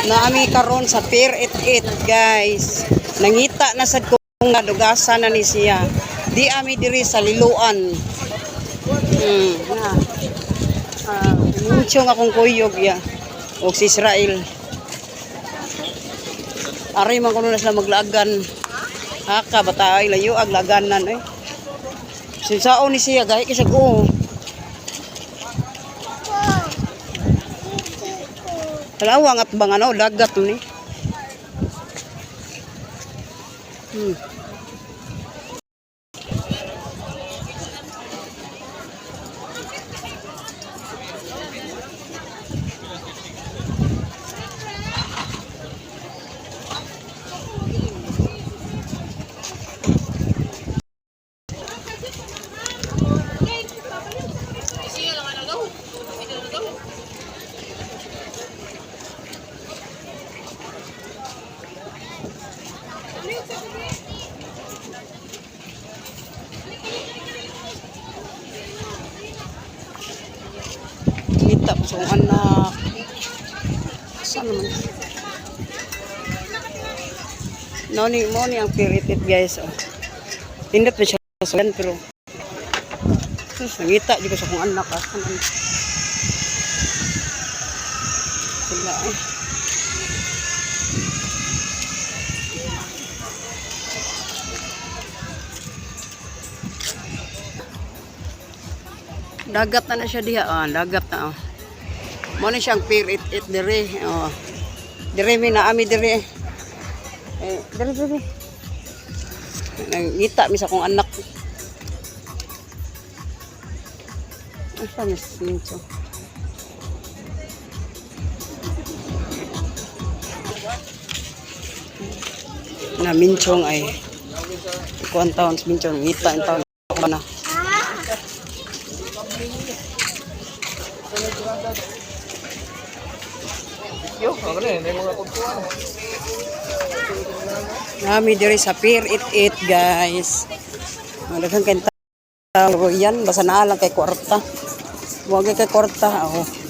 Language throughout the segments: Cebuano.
Naami karon sa Pier 88, guys. Nangita na sad ko nga dugasa na ni siya. Di ami diri sa Liloan. Na. Ah, mucho nga akong kuyog ya. Og si Israel. Ari man kuno na sila maglaagan. Haka bata ay layo ag laganan eh. Sinsaon ni siya gahi kay siya ko. Talawang at bang ano, dagat ni. Kita ko sa akong anak. Saan naman? No, ni mo ni ang piritit, guys. Oh. Tindot pa siya sa yan, pero sus, nangita di ko sa akong anak. Ah. Saan ang sila eh. Dagat na na siya diha. Ah, dagat na. Oh. Mo ni siyang pier 88 dire. Oh. Dire mi na ami dire. Eh, dire dire. Nangita mi sa akong anak. Asa ni Sincho? Na minchong ay kuan taon sa minchong ngita ang taon na. Yo, ano na, may mga kuntuan. Nami diri sa Pier 88, guys. Mga daghang kay tao yan basta naa lang kay kwarta. Wa kay kwarta ako.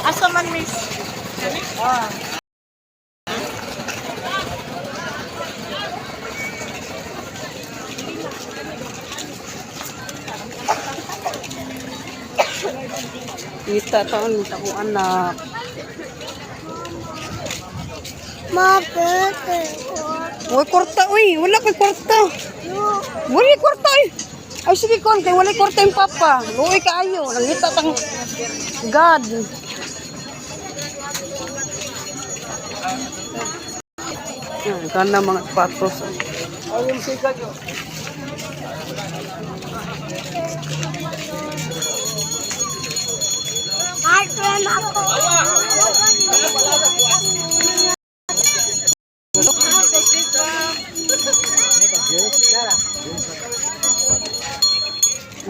Asa man, miss? Kita taon sa akong anak. Mabete. Uy, kwarta, uy. Wala ko'y kwarta. Wala kwarta, uy. Ay, sige, kon. Kay wala kwarta yung papa. Luoy kaayo. Nangita tang God. Yan, kana mga patos. Ayun, sikat yo.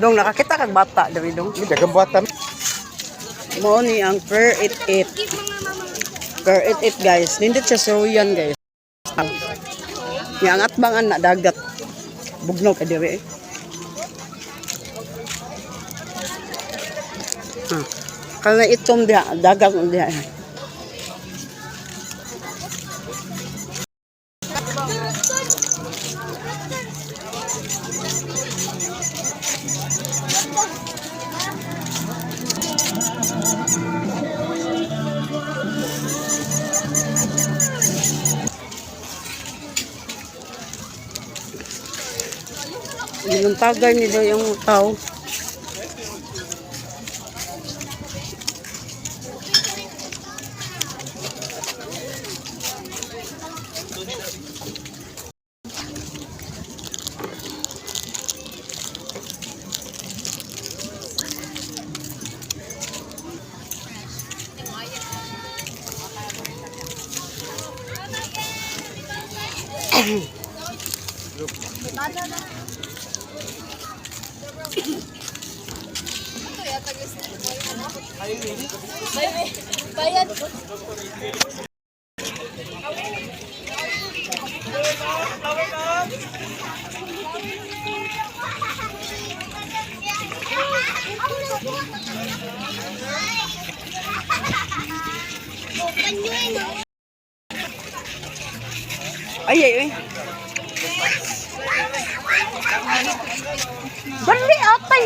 Dong, nakakita kag bata diri dong. Hindi, dagang bata. Mao ni ang per 88. Per 88, guys. Nindot siya suruyan, guys. Nga ang atbangan na dagat. Bugnaw ka diri eh. Ah. Kana itom diha, dagat man diha. Eh. Ginuntagay nila yung tao. Bayad. Ay, ay, ay. Dali, atay.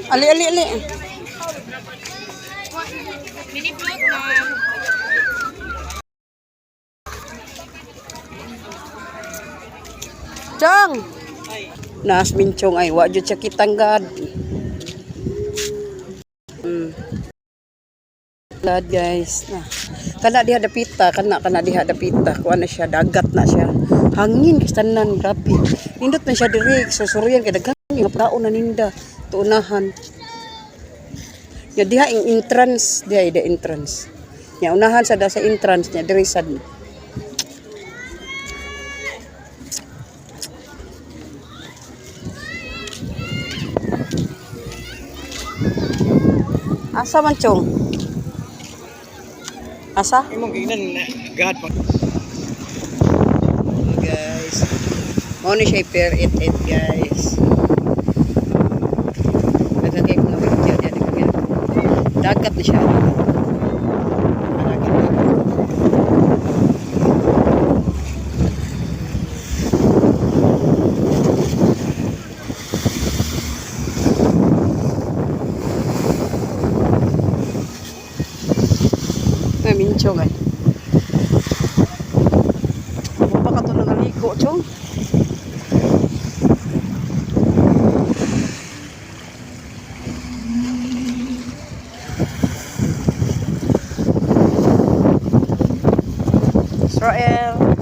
Ali, ali, ali. Mini float na. Chong! Naas minchong ay, wa jud siya kitanggad. Lad guys. Na. Kana diha dapita, kana kana diha dapita. Kuan na siya, dagat na siya. Hangin kay tanan, grabe. Nindot na siya diri, susuruyan kay daghan nga tao na ninda tuunahan. Ya diha ing entrance, diha ida entrance. Nya unahan sa da sa entrance nya diri sad. Asa man, Chong? Asa? Imong ginan gahad pa. Oh, guys. Mao ni siya pair 88, guys. Daghan kay mga video diya, daghan kay. Dagat na siya. Dagat na. Ay, minchong ay. Mo pa ka to nangaliko, chong. Israel.